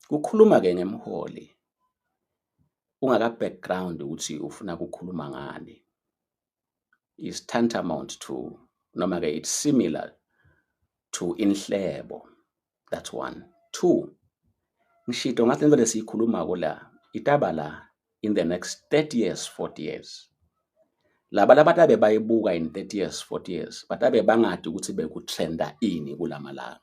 Kukhuluma-ke ngemholi ungaka-background ukuthi ufuna ukukhuluma ngani is tantamount to, noma-ke it's similar to inhlebo. That's one. Two, ngishito ngathi lento lesiyikhulumako la itaba la in the next 30 years, 40 years. Laba labatabe bayibuka in 30 years, 40 years, batabe bangadi ukuthi bekutrenda ini kulamalanga.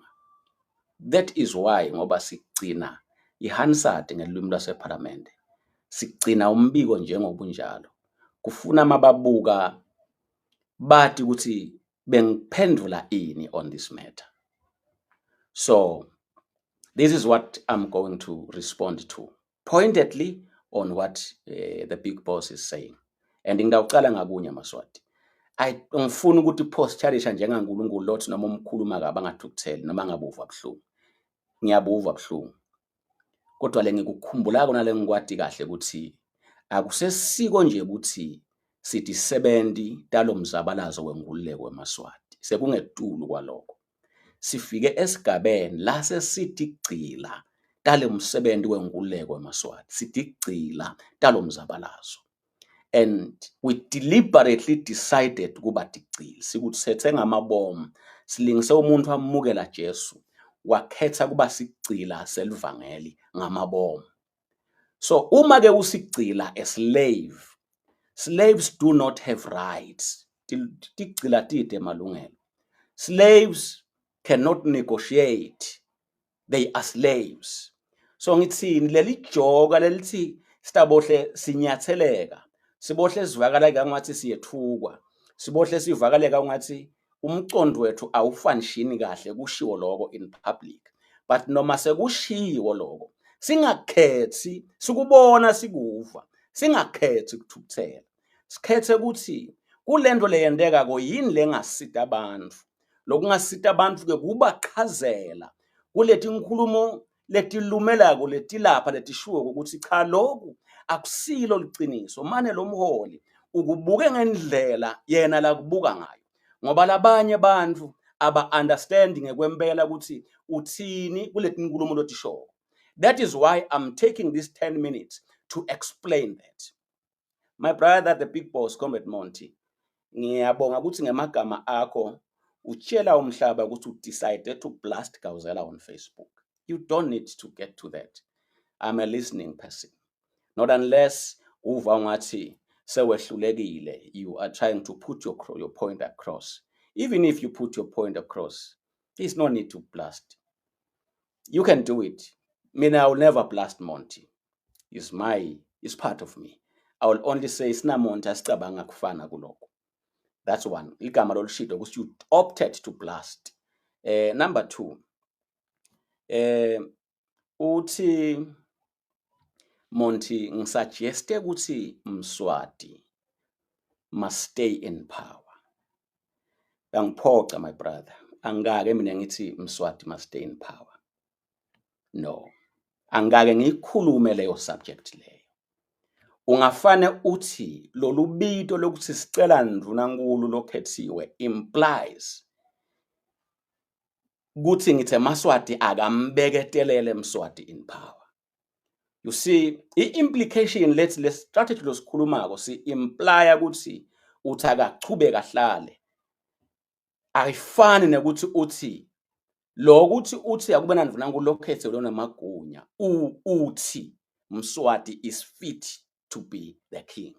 That is why ngoba sigcina iHansard ngelwimi lwasePhalamende, sigcina umbiko njengobunjalo. Kufuna mababuka bati ukuthi bengiphendula ini on this matter. So this is what I'm going to respond to pointedly on what the big boss is saying. And ngitawucala ngakunye, Maswati. Ngifuna ukuthi posturisha njengaNkulunkulu lothi noma umkhuluma kabi angathukutheli noma angabuva buhlungu. Ngiyabuva buhlungu. Kodwa le ngikukhumbula kona le ngikwati kahle ukuthi akusesiko nje ukuthi sithi sebenzi talomzabalazo wenkululeko wemaSwati. Sekungetulu kwalokho. Sifike esigabeni la sesithi gcila tale msebenzi wenkululeko wemaSwati. Sithi gcila talomzabalazo. And we deliberately decided ukuba tigcile. Sikuthethe ngamabomu. Silingise umuntu amukela Jesu wakhetha kuba sigcila selivangeli ngamabomu. So uma ke usigcila, a slave, slaves do not have rights. Tigcila tide malungelo. Slaves cannot negotiate. They are slaves. So ngithini, leli joka lelithi sitabohle sinyatheleka, sibohle sivakala ngathi siyethukwa, sibohle sivakaleka ungathi umcondo wethu awufanishini kahle kushiwo lokho in public. But noma sekushiwo lokho, singakhethi sikubona sikuva, singakhethi ukuthukuthela, sikhethe ukuthi kulento leyenteka yini lengasita abantu. Lokungasita abantu ke kubachazela kuleti nkulumo letilumelako letilapha letishiwo ukuthi cha, lokhu akusilo liciniso, mane lo mholi ukubuke ngendlela yena lakubuka ngayo, ngoba labanye abantu aba-understand ngekwempela ukuthi uthini kuleti nkulumo lotishoko. That is why I'm taking this 10 minutes to explain that. My brother, the big boss, Comrade Monty, ngiyabonga ukuthi ngemagama akho utshela umhlaba ukuthi u-decided to blast Gawuzela on Facebook. You don't need to get to that. I'm a listening person, not unless uva ungathi sewehlulekile, you are trying to put your point across. Even if you put your point across, there's no need to blast. You can do it. Mina, I will never blast Monty. Is part of me. I will only say sinaMonty asicabanga kufana kulokho. That's one. Igama lolushilo ukuthi you opted to blast. Number 2, uthi Monty ngisuggeste ukuthi Mswati must stay in power. Angiphoca, my brother. Angikake mina ngithi Mswati must stay in power. No. Angikake ngiyikhulume leyo subject leyo. Ungafane uthi lolu bito lokuthi sicela ndvunankulu lokhethiwe implies kuthi ngithi emaSwati akambeketelele Mswati in power. You see, i-implication lethi le strategy losikhulumako si imply ukuthi uthi akachubeka ahlale. Ayifani nekuthi uthi lokuthi uthi akube nandvunankulu lokhethiwe lonamagunya, uthi Mswati is fit to be the king.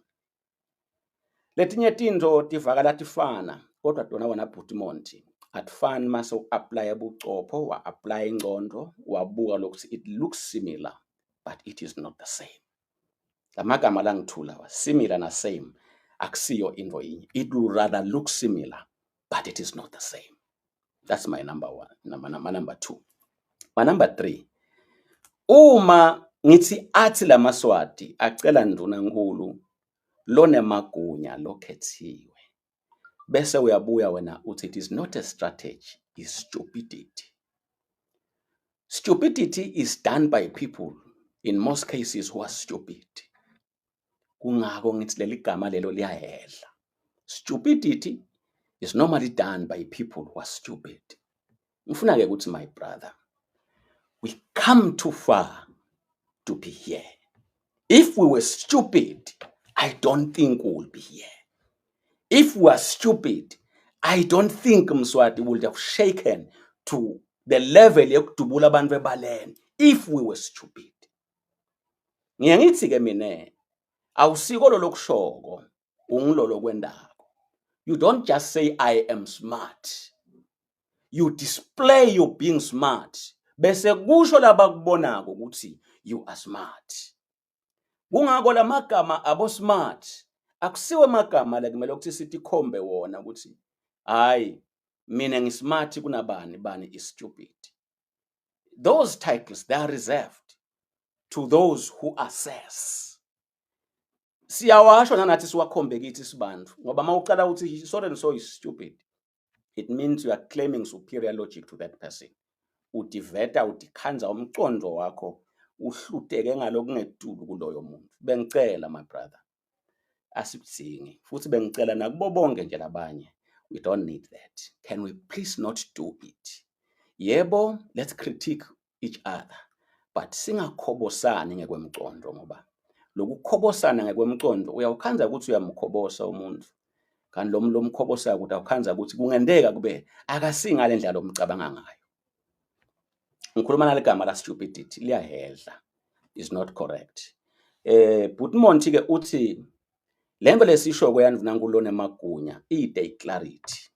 Letinye tintfo tivakala tifana, kodwa tona wena bhuti Monty atifani. Mase u-apply bucopho, wa-apply ingcondo, wabuka lokuthi it looks similar but it is not the same. Lamagama langithula wa similar na same akusiyo into yinye. It will rather look similar, but it is not the same. That's my number one. Number two. My number three, uma ngithi athi lamaswati acela ndvunankulu lonemagunya lokhethiwe, bese uyabuya wena uthi it is not a strategy, is stupidity. Stupidity is done by people in most cases who are stupid. Kungako ngithi leli gama lelo liyahedla. Stupidity is normally done by people who are stupid. Ngifuna ke ukuthi, my brother, We come too far to be here. If we were stupid, I don't think we would be here. If we are stupid, I don't think Mswati would have shaken to the level yokudubula abantu ebaleni if we were stupid. Ngiye ngithi ke mina awusiko lolokushoko ungilolo kwendako. You don't just say I am smart. You display your being smart bese kusho labakubonako ukuthi you are smart. Kungako lamagama abo smart akusiwo amagama la kumele ukuthi sithi khombe wona ukuthi hayi mina ngismart kunabani bani is stupid. Those titles, they are reserved to those who assess. Siyawasho nanathi siwakhombe kithi sibantu ngoba uma uqala uthi so and so is stupid, it means you are claiming superior logic to that person. Udiveta udikhanza umcondo wakho uhluteke ngalokungetulu kuloyo muntu. Bengicela my brother, asikudzingi futhi bengicela nakubo bonke nje labanye, we don't need that. Can we please not do it? Yebo, let's critique each other, but singakhobosani ngekwemcondo ngoba lokukhobosana ngekwemcondo uyawukhandza ukuthi uyamkhobosa umuntu kanti lo muntu lomkhobosayo ukuthi awukhandza ukuthi kungenteka kube akasingale ndlela lomcabanga ngayo. Ngikhuluma naligama la stupidity liyahedla, is not correct. But Monty ke uthi lento lesisho kweyandunankulu lonemagunya ide iclarity.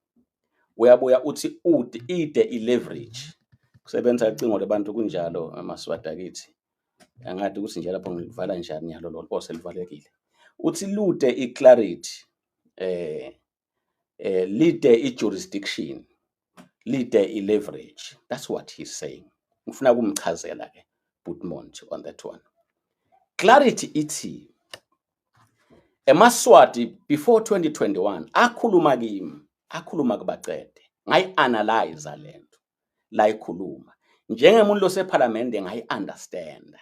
Uyabuya uthi ude ide ileverage. Kusebenza ucingo lebantu kunjalo amaswati akithi. Angathi ukuthi nje lapho ngilivala njani nyalo lolu oh selivalekile. Uthi lude iclarity lide i-jurisdiction, lide i-leverage. That's what he's saying. Ngifuna ukumchazela ke Putmont on that one. Clarity ithi emaSwati before 2021 akhuluma kimi, akhuluma kubacede. Ngayi-analyze lento la ikhuluma. Njengemuntu losephalamende ngayi-understand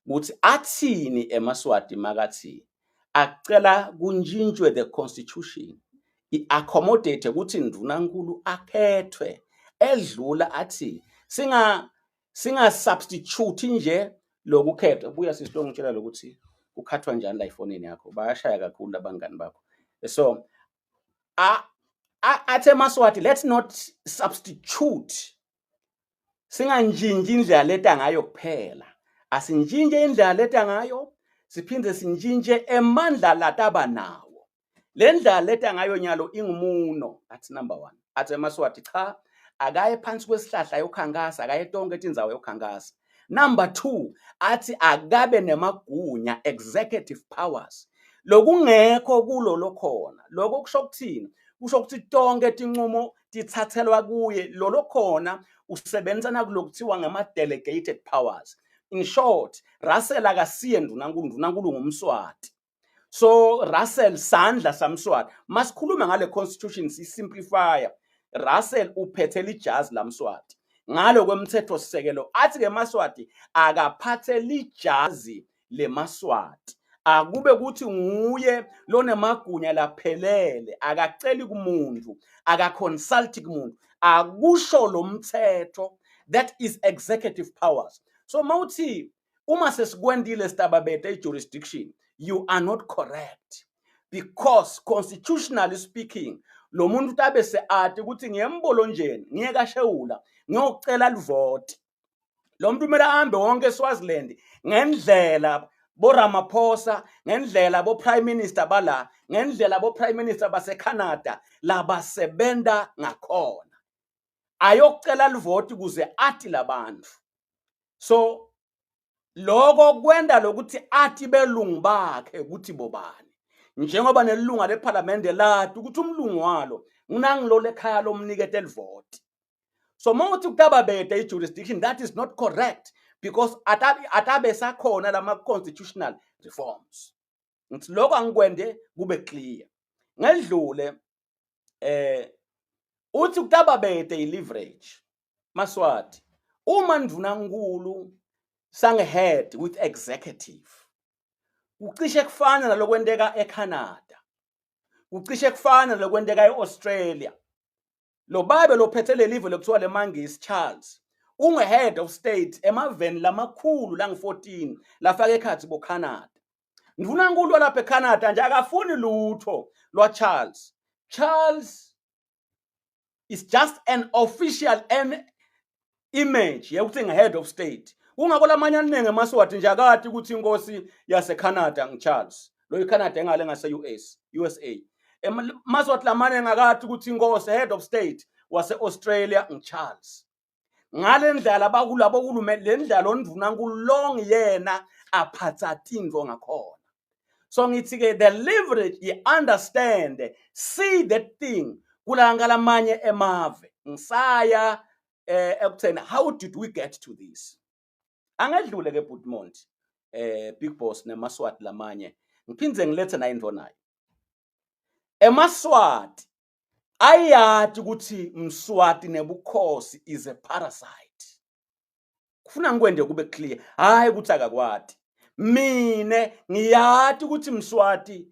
ukuthi athini emaSwati makathi acela kuntshintshwe the constitution i-accommodate ukuthi ndunankulu akhethwe edlula athi singa substitute nje lokukhethwa. Buya sisi ngitshela lokuthi kukhathwa njani la efonini yakho, bayashaya kakhulu labangani bakho. So athi emaSwati let's not substitute, singantshintshi indlela leta ngayo kuphela, asintshintshe indlela leta ngayo siphinde sintshintshe emandla lataba nawo. Le ndlela leta ngayo nyalo ingumuno, that's number one. Athi emaSwati cha, akaye phansi kwesihlahla ayokhankasa, akaye tonke tindzawo ayokhankasa. Number two, athi akabe nemagunya, executive powers, lokungekho kulo lokhona. Lokho kusho ukuthini? Kusho ukuthi tonke tincumo tithathelwa kuye lolo khona usebenzisa nakulokuthiwa ngama-delegated powers. In short, Russell akasiye ndunankulu, ndunankulu ngumSwati. So Russell sandla samSwati. Masikhuluma ngale constitution sisimplifya, Russell uphethe lijazi lamSwati ngalo kwemthetho sisekelo. Athi ke maSwati akaphathe lijazi lemaSwati, akube kuthi nguye lonemagunya laphelele, akaceli kumuntu, akaconsult kumuntu, akusho lo mthetho. That is executive powers. So mawuthi uma sesikwendile sitababete i-jurisdiction, you are not correct, because constitutionally speaking lo muntu utabe seati ukuthi ngiyembolonjeni ngiye kaShewula ngiyocela livoti. Lo muntu kumele ahambe wonke eSwaziland ngendlela bo Ramaphosa, ngendlela bo Prime Minister bala, ngendlela bo Prime Minister base Canada labasebenta ngakhona, ayocela livoti kuze ati labantu. So lokho kwenda lokuthi athi belungu bakhe ukuthi bobani, njengoba nelunga lephalamende lati ukuthi umlungu walo nginangilo lekhaya lomnikete livoti. So mawuthi kutababede i-jurisdiction, that is not correct, because atabe sakhona lama constitutional reforms. Ngithi lokho angikwende kube clear. Ngedlule uthi kutababede i-leverage. Maswati, uma ndvunankulu sange-head with executive, kucishe kufana nalokwenteka eCanada, kucishe kufana nalokwenteka eAustralia. Lo babe lophethe lelive lokuthiwa lemangisi Charles Ungu-head of state emaveni lamakhulu langu-14 lafaka ekhatsi boCanada. Ndvunankulu walapha eCanada nje akafuni lutho lwaCharles. Charles is just an official an image yekuthi ngi-head of state. Kungako lamanye aningi emaSwati nje akati ukuthi inkosi yaseCanada ngiCharles. Lo iCanada engale ngase-US, USA. EmaSwati lamane ngakati ukuthi inkosi head of state wase-Australia ngiCharles. Ngale ndlela bakulabo hulumende le ndlela ondunankulu long yena aphatha tintfo ngakhona. So ngithi ke the leverage you understand see that thing kulanga lamanye emave ngisaya ekutheni how did we get to this. Angedlule ke Butmont Big Boss nemaSwati lamanye ngiphindze ngilethe nayo into nayo. EmaSwati ayati ukuthi Mswati nebukhosi is a parasite. Kufuna ngikwende kube clear, hayi ukuthi akakwati. Mine ngiyati ukuthi Mswati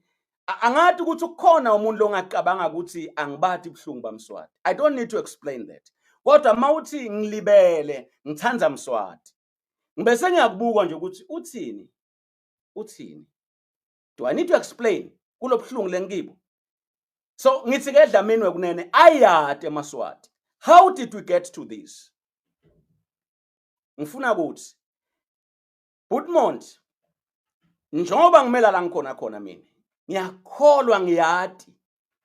angathi ukuthi ukhona umuntu longacabanga ukuthi angibati ubuhlungu baMswati. I don't need to explain that. Kodwa mawuthi ngilibele ngithanda Mswati, ngibese ngiyakubuka nje ukuthi uthini? Uthini? Do I need to explain kulobuhlungu lengibo? So ngithi ke Dlamini wekunene ayati emaSwati. How did we get to this? Ngifuna ukuthi Butmont njengoba ngimela la ngikhona khona mina ngiyakholwa ngiyati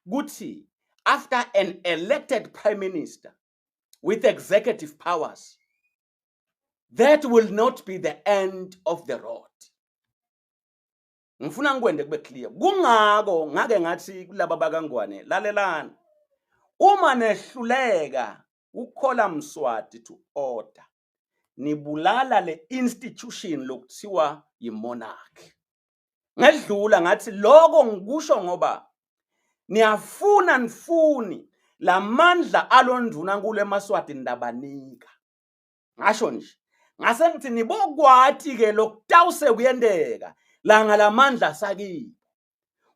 ukuthi after an elected prime minister with executive powers, that will not be the end of the road. Ngifuna ngikwende kube clear. Kungako ngake ngathi kulaba bakaNgwane, lalelani, uma nehluleka ukukhola Mswati to order, nibulala le institution lokuthiwa yimonarchy. Ngedlula ngathi lokho ngikusho ngoba niyafuna nifuni lamandla alondunankulu emaSwati ndabanika. Ngasho nje ngase ngithi nibokwati ke lokutawuse kuyenteka langa lamandla sakibo.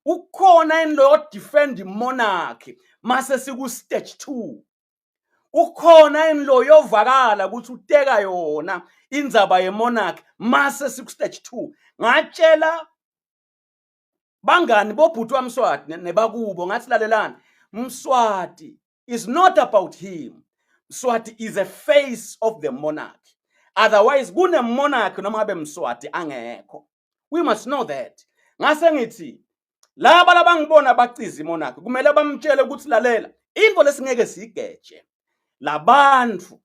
Ukhona yini loyo defend monarchy mase siku stage 2? Ukhona yini loyo ovakala ukuthi uteka yona indzaba yemonarchy mase siku stage 2? Ngatshela bangani bobhuti waMswati nebakubo ngathi lalelani, Mswati is not about him. Mswati is a face of the monarchy. Otherwise kune monarchy noma ngabe Mswati angekho. We must know that. Ngase ngithi laba labangibona baciza imonarchy kumele bamtshele ukuthi lalela into lesingeke siyigeje. Labantu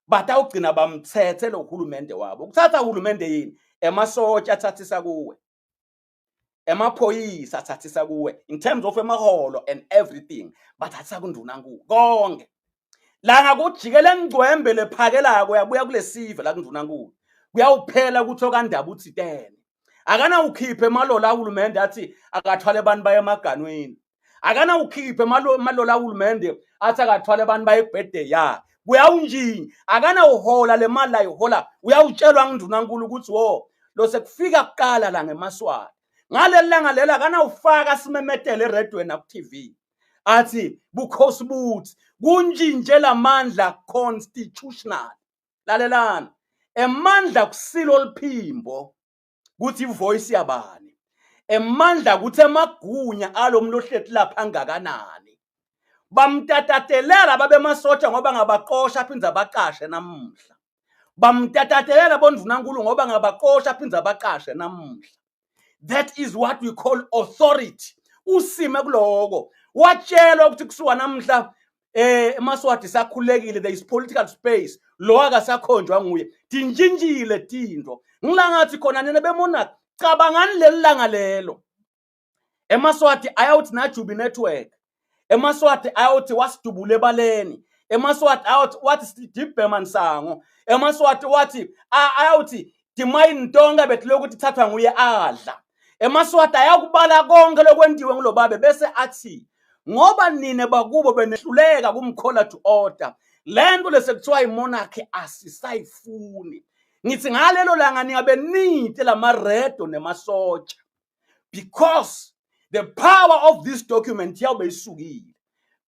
batawugcina bamthethe lo hulumende wabo. Kuthatha uhulumende yini? Emasotsha athathisa kuwe. Emaphoyisa athathisa kuwe in terms of emaholo and everything, bathathisa kundunankulu konke. La ngakujikela engcwembe lephakelako yabuya kulesive la kundunankulu. Kuyawuphela ukuthi okandaba uthitene. Akanawukhiphe emalola uhulumende athi akathwale abantu baye emaganweni. Akanawukhiphe emalola uhulumende athi akathwale abantu baye ebirthday yakhe. Kuyawunjinya, akanawuhola le mali ayihola, uyawutshelwa ngundunankulu ukuthi wo lo sekufika kuqala la ngemaSwati. Ngaleli langa lelo akanawufaka simemetele eredweni naku TV. Athi bukhosi buthi kuntshintshe lamandla constitutional. Lalelani, emandla kusilo liphimbo kuthi ivoice yabani, emandla kuthi emagunya alomuntu ohleti lapha angakanani. Bamtatatelela babemasotsha ngoba ngabaqosha aphindze abaqashe namuhla. Bamtatatelela bondunankulu ngoba ngabaqosha aphindze abaqashe namuhla. That is what we call authority. Usime kuloko. Watshelwa ukuthi kusuka namhla emaSwati sakhulekile, there is political space. Lo akasakhonjwa nguye. Tintshintshile tinto. Ngilangathi khona nina bemonarchy cabangani leli langa lelo. EmaSwati ayawuthi najubi network. EmaSwati ayawuthi wasidubule ebaleni. EmaSwati ayawuthi wathi sidibhema nsango. EmaSwati wathi ayawuthi timayini tonke bethi lokuthi thathwa nguye adla. EmaSwati ayakubala konke lokwentiwe ngulobabe bese athi ngoba nine bakubo benehluleka kumkhola to order. Lento lesekuthiwa imonarchy asisayifuni. Ngithi ngalelo langa ningabe nite lamaredo nemasotsha. Because the power of this document yawube isukile.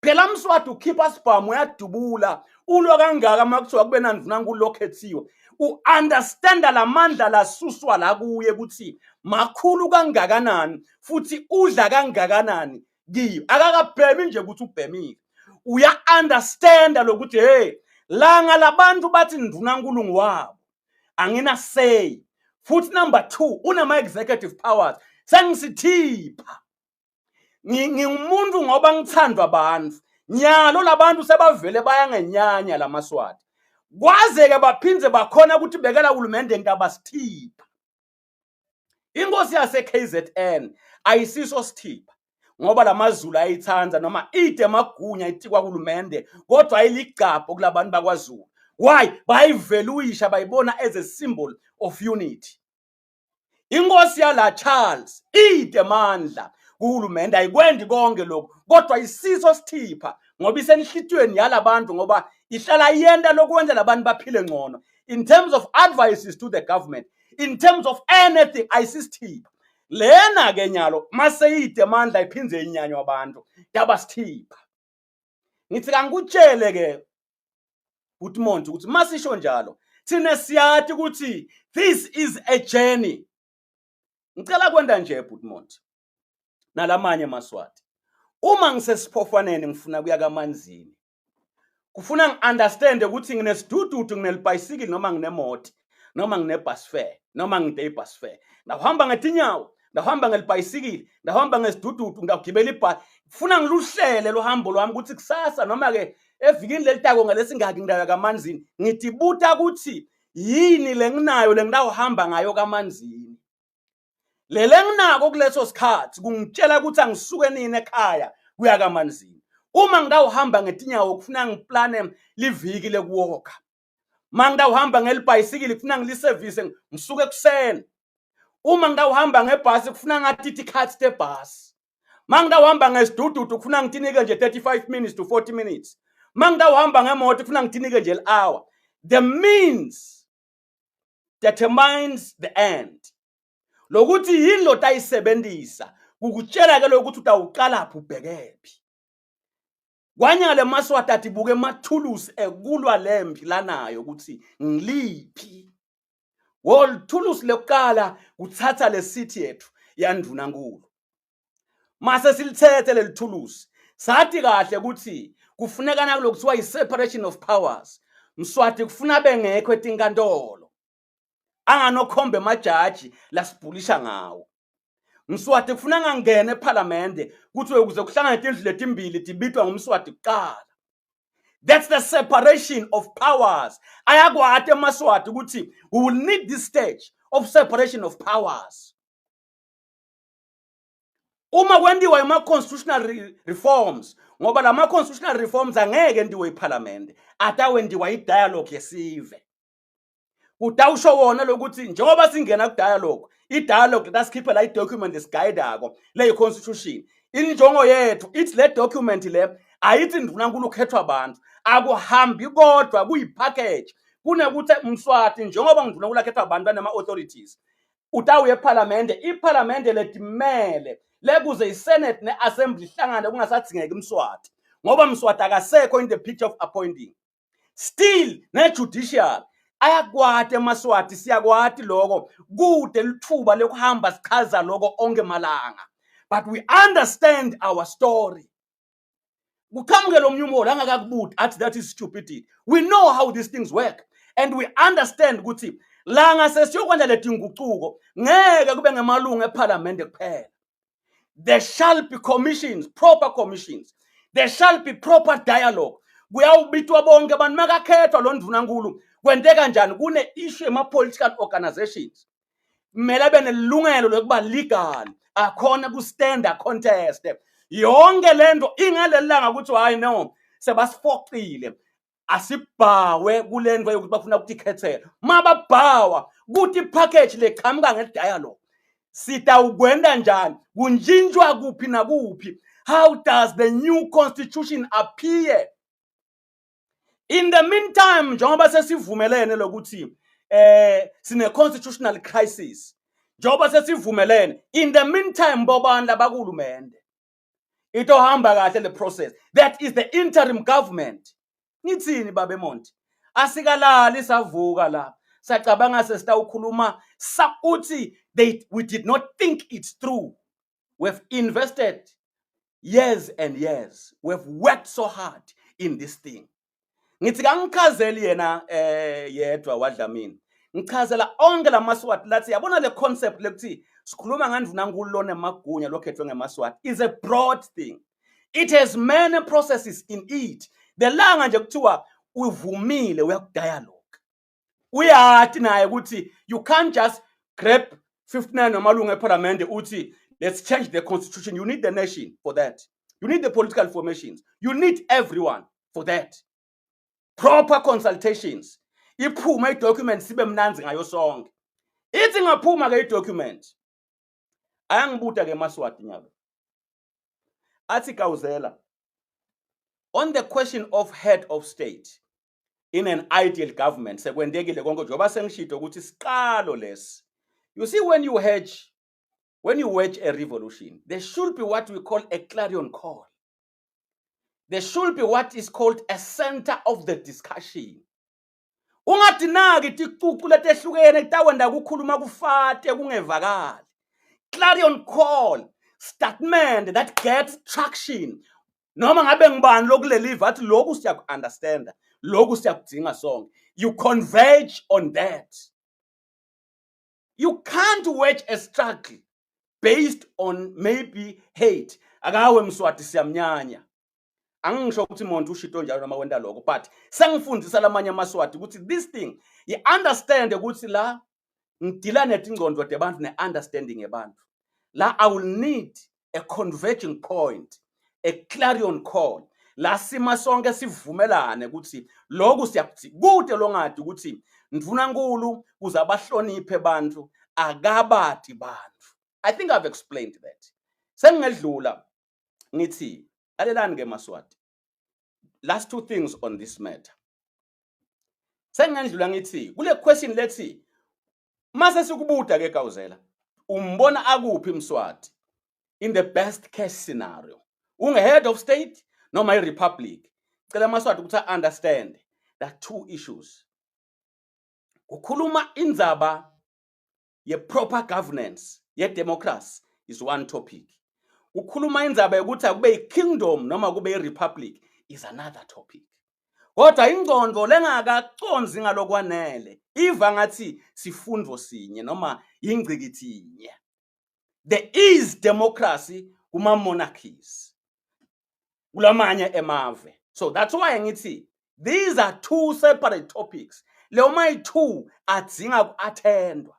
Phela Mswati ukhipha sibhamu uyadubula Ulwa kangaka makuthiwa kube nandvunankulu lokhethiwe, u-understanda lamandla lasuswa la kuye ukuthi makhulu kangakanani futhi udla kangakanani kiyo. Akakabhemi nje ukuthi ubhemile, uya-understanda lokuthi hey, langa labantu bathi ndvunankulu ngiwabo, angina say. Futhi number 2, unama-executive powers, sengisithipha ngingumuntu ngoba ngithandwa abantu. Nyalo labantu sebavele bayangenyanya lamaswati, kwaze-ke baphindze bakhona ukuthi bekela hulumende ntabasithipha. Inkosi yase-KZN ayisiso sithipha ngoba lamaZulu ayithanda noma ide emagunya itikwa hulumende, kodwa ayiligcabho kulabantu bakwaZulu. Why? Bayiveluyisha, bayibona as a symbol of unity. Inkosi yala Charles ide mandla kuhulumende, ayikwendi konke lokhu, kodwa isiso sithipha ngoba isenhlitiyweni yalabantu, ngoba ihlala yenta lokwenza labantu baphile ngcono in terms of advices to the government, in terms of anything, ayisisithipha lena ke nyalo. Maseyide amandla iphindze inyanywa abantu, taba sithipha. Ngithi kangikutshele ke uTimonti ukuthi masisho njalo thina siyathi ukuthi this is a journey. Ngicela kwenda nje Butmonti nalamanye maswati, uma ngisesiphofaneni ngifuna kuya kaManzini, kufuna ngi-understand ukuthi nginesidududu, nginelibhayisikili, noma nginemoti, noma ngine-bus fare, noma ngide i-bus fare, ngahamba ngetinyawo, ngahamba ngelibhayisikili, ngahamba ngesidududu, ngagibela ibhasi. Kufuna ngiluhlele luhambo lwami ukuthi kusasa noma-ke evikini lelitako ngalesingaki ngidaya kaManzini. Ngitibuta ukuthi yini lenginayo lengitawuhamba ngayo kaManzini. Lele nginako kuleso sikhathi kungitshela ukuthi angisuke nini ekhaya kuya kaManzini. Uma ngitawuhamba ngetinyawo, kufuna ngiplane liviki lekuwokha. Uma ngitawuhamba ngelibhayisikili, kufuna ngilisevise ngisuke ekuseni. Uma ngitawuhamba ngebhasi, kufuna ngathi tikhathi tebhasi. Uma ngitawuhamba ngesidududu, kufuna ngitinike nje 35 minutes to 40 minutes. Uma ngitawuhamba ngemoto, kufuna ngitinike nje li-hour. The means determines the end. Lokuthi yini lotayisebenzisa kukutshela ke lokuthi utawuqalaphi ubhekephi. Kwanyale maswati atibuke emathulusi ekulwa lempi lanayo ukuthi ngiliphi. Wolithulusi lokuqala kuthatha le city yethu yandunankulu. Mase silithethe leli thulusi, sathi kahle ukuthi kufuneka nakulokuthiwa i-separation of powers. Mswati kufuna bengekho etinkantolo, anganokhomba emajaji lasibhulisha ngawo. Mswati kufuna angangena ephalamende kuthi ukuze kuhlangane tindlu letimbili tibitwa ngumswati kuqala. That's the separation of powers. Ayakwati emaswati ukuthi we will need this stage of separation of powers. Uma kwentiwa ima-constitutional reforms, ngoba lama constitutional reforms angeke entiwe iphalamende, atawendiwa i-dialogue yesive. Kutawusho wona lokuthi njengoba singena ku-dialogue, i-dialogue letasikhiphela i-document esigayidako leyi-constitution. Injongo yethu ithi le document le ayithi ndunankulu ukhethwa abantu, akuhambi kodwa kuyi-package. Kunekuthi Mswati njengoba ndunankulu akhethwa abantu banama-authorities, utawuya ephalamende, iphalamende letimele lekuze i-senate ne-assembly ihlangane kungasadzingeki Mswati, ngoba Mswati akasekho in the picture of appointing. Still ne-judicial ayakwati emaswati, siyakwati lokho, kude lithuba lokuhamba sichaza lokho onke malanga, but we understand our story. Kuqhamuke lo munye umholi angakakubudi athi that is stupidity. We know how these things work and we understand ukuthi la ngase siyokwenza letingucuko ngeke kube ngemalungu ephalamende kuphela. There shall be commissions, proper commissions. There shall be proper dialogue. Kuyawubitwa bonke abantu makakhethwa lo ndunankulu. Kwente kanjani? Kune issue ema political organizations, kumele abe nelungelo lokuba legal, akhona ku-stand contest yonke lento. Ingaleli langa ukuthi hayi no, sebasifocile, asibhawe kulento yokuthi bafuna ukuyikhethela. Mababhawa kuthi package leqhamuka nge-dialogue, sitawukwenda njani, kuntshintshwa kuphi nakuphi, how does the new constitution appear? In the meantime, njengoba sesivumelene lokuthi sine constitutional crisis, njengoba sesivumelene, in the meantime bobani labakulumende itohamba kahle le process? That is the interim government. Ngithini babe Monti? Asikalali savuka la. Sacabanga sesitawukhuluma sakuthi they we did not think it through. We've invested years and years. We've worked so hard in this thing. Ngithi kangichazeli yena yedwa waDlamini. Ngichazela onke lamaswati lathi yabona le concept lekuthi sikhuluma ngandvunankulu lonemagunya lokhethwe ngemaswati is a broad thing. It has many processes in it. The langa nje kuthiwa uvumile uyakudialogue. Uyati naye ukuthi you can't just grab 59 wamalungu eParliament uthi let's change the constitution. You need the nation for that. You need the political formations. You need everyone for that. Proper consultations. Iphume idocument sibe mnanzi ngayo sonke. Ithi ngaphuma ke idocument. Ayangibuta ke Maswati nyalo. Athi Kawuzela, on the question of head of state in an ideal government, sekwentekile konke njengoba sengishilo ukuthi isiqalo lesi. You see, when you wage a revolution, there should be what we call a clarion call. There should be what is called a center of the discussion. Ungadinaki ticucu letehlukene kutawenda kukhuluma kufate kungevakali. Clarion call, statement that gets traction. Noma ngabe ngibani lokulelive athi lokhu siyaku-understanda, lokhu siyakudinga sonke. You converge on that. You can't wage a struggle based on maybe hate. Akawe Mswati siyamnyanya. Angisho ukuthi umuntu ushito njalo noma wenta lokho, but sengifundisa lamanye amaswati ukuthi this thing, you understand ukuthi la ngidila netingcondo tebantu ne-understanding yabantu. La I will need a converging point, a clarion call. La sima sonke sivumelane ukuthi lokhu siyakuthi kude longadi ukuthi ndvunankulu kuze abahloniphe bantu akabadi bantu. I think I've explained that. Sengingedlula ngithi lalelani ke Maswati. Last two things on this matter. Sengendlula ngithi kule question lethi mase sikubuda ke Kawuzela, umbona akuphi Mswati in the best case scenario? Unge head of state noma i republic? Cela Maswati ukuthi understand that two issues. Kukhuluma indzaba ye proper governance ye democracy is one topic. Kukhuluma indzaba yokuthi akube i-kingdom noma kube i-republic is another topic. Kodwa ingcondo lengakaconzi ngalokwanele iva ngathi sifundo sinye noma ingcikithi inye. There is democracy kuma monarchies kulamanye emave. So that's why ngithi these are two separate topics. Leyo mayi-two adzinga ku-attendwa.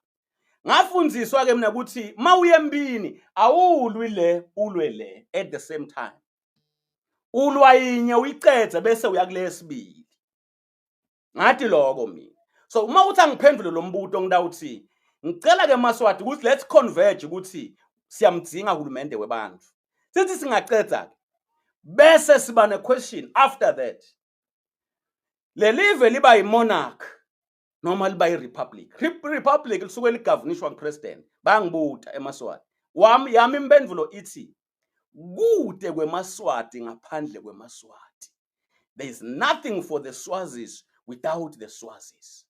Ngafundziswa ke mina ukuthi mawuye empini awulwi le ulwe le at the same time. Ulwa yinye uyicedze bese uya kulesibili. Ngathi lokho mina. So uma uthi angiphendule lo mbuto ngidawuthi ngicela ke Maswati ukuthi let's converge ukuthi siyamdzinga uhulumende webantu. Sithi singacedza ke bese siba ne question after that. Lelive liba yimonarch noma liba yirepublic. Republic lisuke ligovernishwa ngupresident. Bangibuta eMaswati. Wami yami impendulo ithi kude kweMaswati ngaphandle kweMaswati. There is nothing for the Swazis without the Swazis.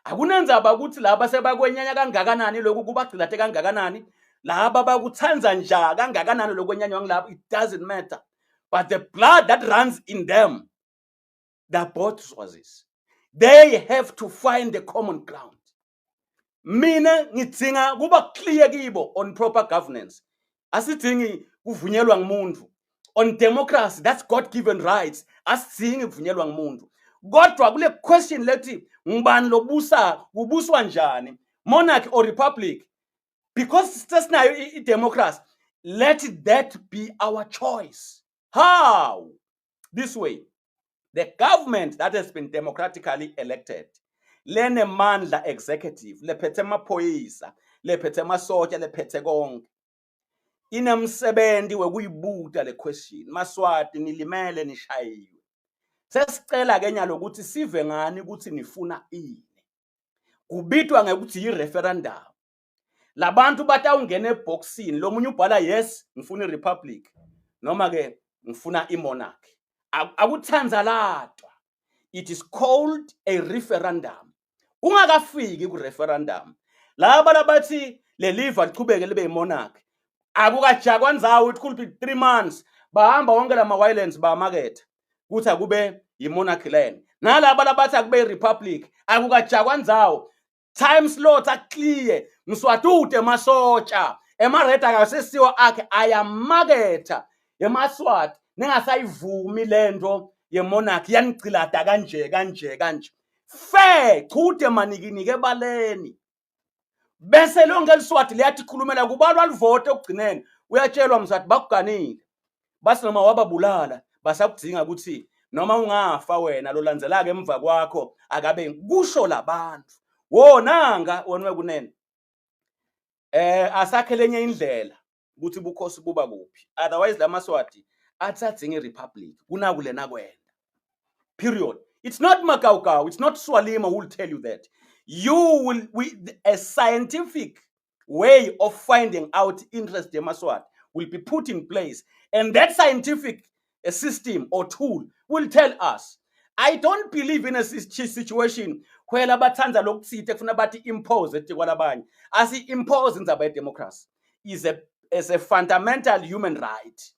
Akunenzaba ukuthi laba sebakwenyanya kangakanani lokhu kubagcilate kangakanani, laba bakuthanza nja kangakanani lokwenyanywa ngilabo, it doesn't matter. But the blood that runs in them, they're both Swazis. They have to find the common ground. Mina ngidzinga kuba clear kibo on proper governance. Asidzingi kuvunyelwa ngumuntu. On democracy, that's God-given rights. Asidzingi kuvunyelwa ngumuntu. Kodwa kule question lethi ngubani lobusa, kubuswa njani, monarchy or republic, because sesinayo i-democracy, let that be our choice. How? This way, the government that has been democratically elected, lenemandla executive, lephethe amaphoyisa, lephethe amasotsha, lephethe konke, inemsebenzi wekuyibuta le question. Maswati nilimele nishayiwe. Sesicela ke nyalo ukuthi sive ngani ukuthi nifuna ini. Kubitwa ngekuthi yi-referendum. Labantu batawungena eboxini, lomunye ubhala yes ngifuna i-republic noma ke ngifuna i-monarchy. Akuthanzalatwa. It is called a referendum. Ungakafiki ku-referendum, laba labathi lelive lichubeke libe yimonarchy, akukajakwa ndzawo, it could be 3 months, bahamba wonke lama violence bamaketha ukuthi akube yimonarchy land. Nalaba labathi akube i-republic, akukajakwa ndzawo, time slots aclear. Mswati ute emasotsha emareda akasesiwo akhe, ayamaketha emaswati, ningasayivumi lento yemonarchy, yanigcilada kanje kanje kanje. Fair chude manikinike ebaleni, bese lonke liswati liyatikhulumela, kubalwa livote. Ekugcineni uyatshelwa Mswati, bakuganile, bathi noma wababulala basakudzinga, ukuthi noma ungafa wena, lolandzelaka emva kwakho akabe kusho labantu wonanga wena wekunene. Asakhe lenye indlela ukuthi bukhosi buba kuphi, otherwise lamaswati athi adzinga irepublic kunaku lena kwenda, period. It's not Magawugawu, it's not Swalimo who will tell you that. You will, we, a scientific way of finding out interest yemaswati will be put in place, and that scientific system or tool will tell us. I don't believe in a situation where labathanda lokuthite kufuna bathi impose etikwalabanye. Asi-impose indzaba yedemocracy, is a fundamental human right.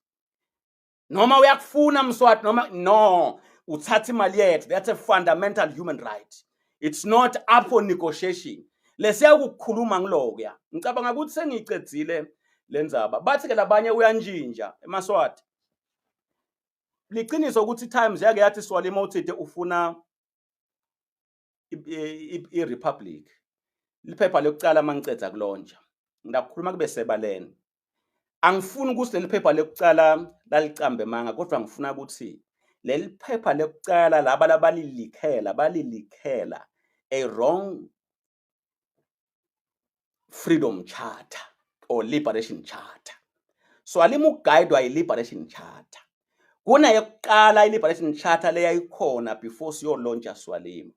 Noma uyakufuna Mswati noma no, uthatha imali yethu, that's a fundamental human right. It's not up for negotiation. Lesiya ukukhuluma ngilokuya, ngicabanga ukuthi sengiyicedzile lendzaba. Bathi ke labanye uyantshintsha emaswati. Liciniso ukuthi Times yake yathi Swalimo uthite ufuna i-republic. Liphepha lokucala, mangicedza kulontsha, ngidakukhuluma kube sebaleni. Angifuni ukuthi leli phepha lokucala lalicambe manga, kodwa ngifuna ukuthi leli phepha lokucala laba labalilikhela balilikhela a wrong freedom charter or liberation charter. Swalimo uguidwa i-liberation charter. Kunayokuqala i-liberation charter leyayikhona before siyolontsha Swalimo,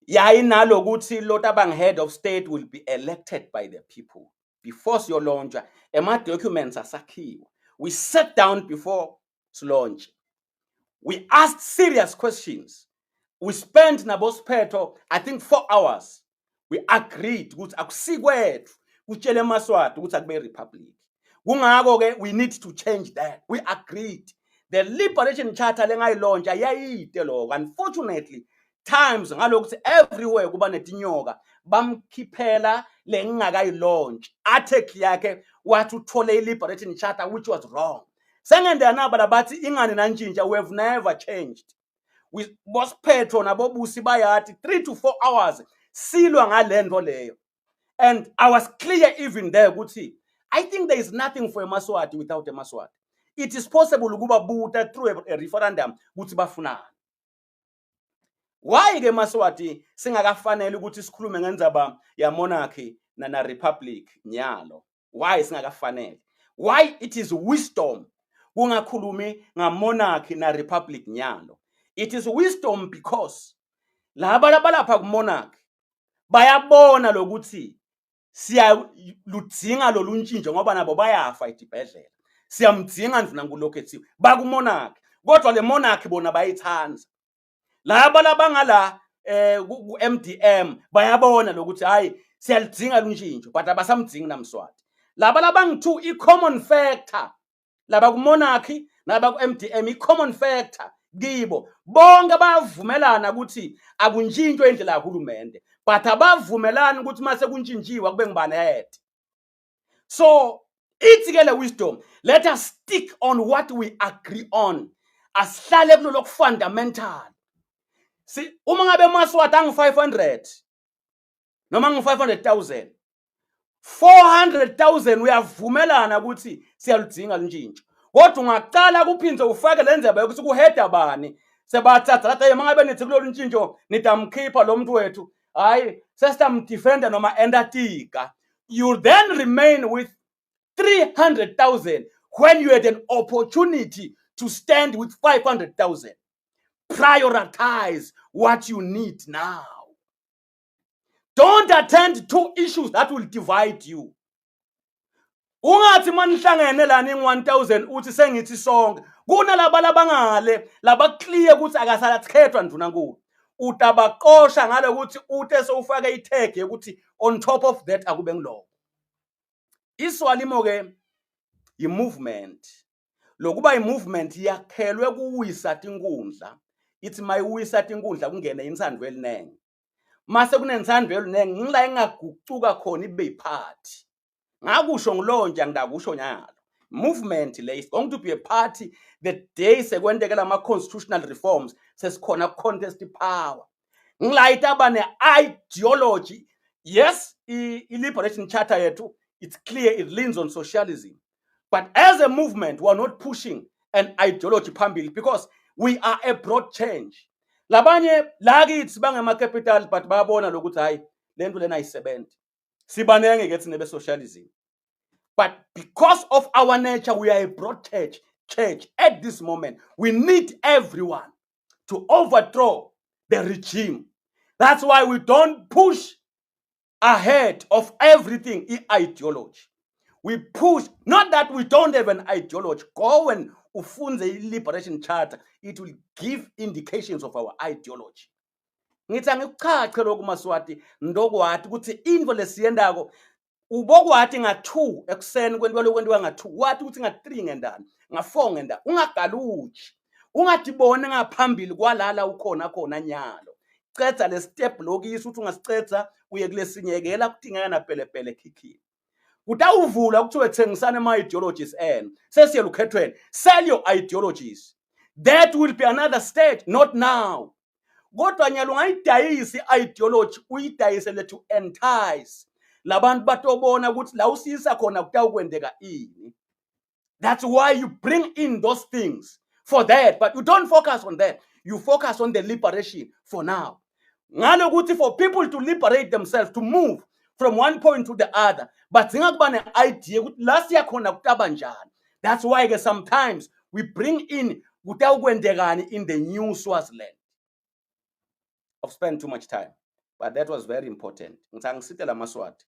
yayinalokuthi lo head of state will be elected by the people. Before siyolontsha, ema-documents asakhiwa. We sat down before launch, we asked serious questions. We spent nabosiphetho, I think, 4 hours. We agreed ukuthi akusikwethu kutshele emaswati ukuthi akube republic, kungako ke we need to change that. We agreed the liberation charter lengayilontsha yayide lokho. Unfortunately, Times ngalokuthi everywhere kuba netinyoka, bamkhiphela lengingakayilaunch article yakhe, wathi uthole i-liberation charter, which was wrong. Sengende naba labathi ingane nantshintsha. We have never changed. We bosiphetho nabobusi bayathi 3 to 4 hours silwa ngalento leyo, and I was clear even there ukuthi I think there is nothing for emaswati without emaswati. It is possible ukuba buta through a referendum ukuthi bafunani. Why ke maswati singakafanele ukuthi sikhulume ngendzaba ya monarchy na republic nyalo? Why singakafanele? Why it is wisdom kungakhulumi ngamonarchy na republic nyalo? It is wisdom because laba labalapha kumonarchy bayabona lokuthi siyaludzinga lolu ntshintsho, ngoba nabo bayafa edibhedlela. Siyamdzinga ndvuna lokhethiwe bakumonarchy, kodwa le monarchy bona bayithanda. Laba labangala ku MDM bayabona lokuthi hayi, siyalidzinga luntshintsho, but abasamdzingi namswati. Laba labangu-2, i-common factor laba ku-monarchy nalaba ku-MDM, i-common factor kibo bonke bayavumelana ukuthi akuntshintshwe indlela kahulumende, but abavumelani ukuthi mase kuntshintshiwa kube ngubani head. So ithi ke le wisdom, let us stick on what we agree on. Asihlale kulolo fundamental. Si uma ngabe emaswati angu-500 noma ngu-500,000, 400,000 uyavumelana ukuthi siyaludzinga luntshintsho, kodwa ungaqala kuphindze ufake le ndzaba yokuthi kuheda bani, sebathatha lathi, "Hey, mangabe nithi kulolu ntshintsho nitamkhipha lo muntu wethu, hayi, sesitamdefenda noma entatika." You then remain with 300,000 when you had an opportunity to stand with 500,000. Prioritize what you need now. Don't attend to issues that will divide you. Ungathi manihlangene la ning-1000 uthi sengithi sonke, kunalaba labangale labakliye ukuthi akasalakhethwa ndunankulu. Utabaqosha ngalokuthi ute sewufake i-tag yokuthi on top of that akube ngiloko. ISwalimo ke yi-movement. Lokuba i-movement yakhelwe kuwisa tinkundla. Ithi mayiwisa tinkundla kungene insandvo elinengi. Mase kunensandvo elinengi ngila engagucuka khona ibe yiphathi. Ngakusho ngilonja, ngidakusho nyalo. Movement le is going to be a party the day sekwenteke lama constitutional reforms, sesikhona contest power. Ngilayita aba ne-ideology. Yes, i-liberation charter yethu, it's clear it leans on socialism. But as a movement, we are not pushing an ideology phambili because we are a broad change. Labanye la kithi bangema-capital, but bayabona lokuthi hayi, le nto lena ayisebenzi. Sibanenge ke thina be-socialism. But because of our nature, we are a broad church at this moment. We need everyone to overthrow the regime. That's why we don't push ahead of everything i-ideology. We push, not that we don't have an ideology. Go and ufunze i-liberation charter. It will give indications of our ideology. Ngithi angikuchache lokhu, Maswati, ndokwati ukuthi into lesiyendako ubokwati nga-2 ekuseni kwentiwa lokwentiwa nga-2, wathi ukuthi nga-3 ngendani, nga-4 ngendani. Ungagaluji, ungadiboni ngaphambili kwalala ukhona khona nyalo. Cedza le step lokuyisa ukuthi ungasicedza uye kulesinye kela kudingeka napelepele khikhini. Kutawuvula kuthiwe thengisana ama-ideologies enu. Sesiye lukhethweni, sell your ideologies. That will be another stage, not now. Kodwa nyalo ungayidayisi i-ideology, uyidayisele to entice labantu batobona ukuthi la usiyisa khona kutawukwenteka ini. That's why you bring in those things for that, but you don't focus on that. You focus on the liberation for now. Ngalokuthi for people to liberate themselves, to move from one point to the other, badzinga kuba ne-idea ukuthi la siya khona kutaba njani. That's why ke sometimes we bring in kutawukwentekani in the new Swaziland. I've spent too much time, but that was very important. Ngithi angisite lamaswati.